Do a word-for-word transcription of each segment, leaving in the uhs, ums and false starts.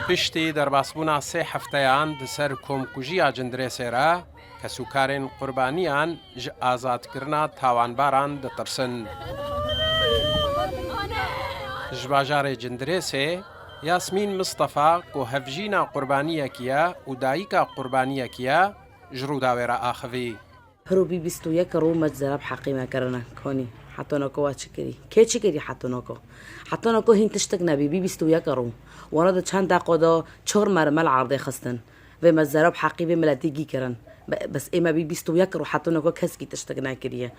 Piştî derbasbûna sê hefteyan di ser komkujiya Cindirêsê re, kesûkarên qurbaniyan ji azadkirina tawanbaran ditirsin. Ji bajarê Cindirêsê, Yasmîn Mistefa ku hevjîna qurbaniyekî ye û dayika qurbaniyekî ye, ji Rûdawê re axivî. Piro bî bîst û yek rû me zereb heqî me kirine. Konî, heta noko we çi kirî? Kê çi kirî heta noko? Heta noko hîn tiştek nebî, bî bîst û yek rû. Wara di çend deqo de çor mermel erdê xistin. Vê me zereb heqî vê miletî gî kirin. Be-, bes ê me bî bîst û yek rû heta noko keskî tiştek nekiriye.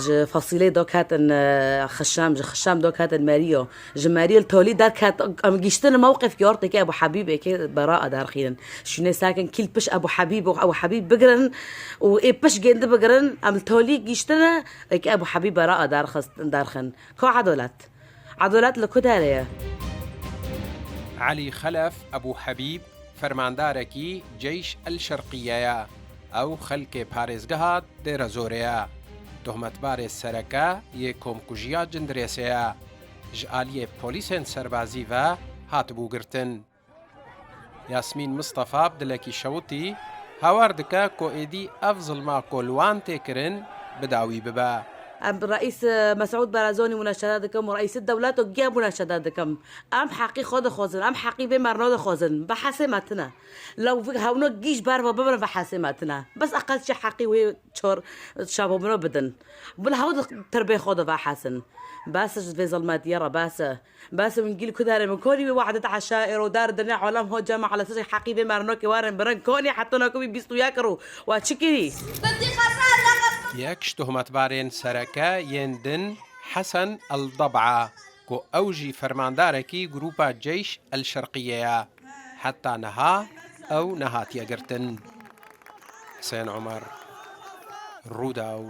Ji Fasîlê do ketin, e, Xişem, ji Xişem do ketin Merîyo. Ji Merî li tolî derket, em giştin mewqif ki ortê ki Ebu Habîbê ki bera derxînin. Şûnê sekin kîl piş Ebu Habîb û Ebu Habîb bigirin û ê piş gêndi bigirin, em li tolî giştine ki Ebu Habîb bera derxist-, derxin. Ka edolet? Edolet li ku derê ye? Elî Xelef Ebu Habîb fermandarekî Ceyş El Şerqiye ye. Ew xelkê parêzgeha Dêrezorê ye. Tohmetbarê sereke yê komkujiya Cindirêsê ye. Ji aliyê polîsên serbazî ve hatibû girtin. Yasmîn Mistefa bi dilekî şewitî hawar dike ku êdî ev zilma ku li wan tê kirin bi dawî bibe. Em bi Reîs, e, Mesûd Barazanî munaşede dikim û Reîsê dewlet û giya munaşede dikim. Em heqî xwe dixwazin, em heqî vê merno dixwazin. Behesê me tine. Lew vî hewno gîş ber ve bibirin, behesê me tine. Bes eqel çi heqî wê çor şabomino bidin. Bila hew di tirbê xwe de vehesin. Bes ji vê zilmetiye re bes e. Bes e, min gîl ku derê min konî wî wehdet eşair û dar dinya alem ho cema ala sicê heqî vê mernokê werin birin konî heta nako wî bîst û yek rû. Wa çi kirî? Yek ji tohmetbarên sereke yên din Hesen El Dab'a, ku ew jî fermandarekî grûpa Ceyş El Şerqiyê ye. Heta niha ew nehatiye girtin. Husên Omer, Rûdaw.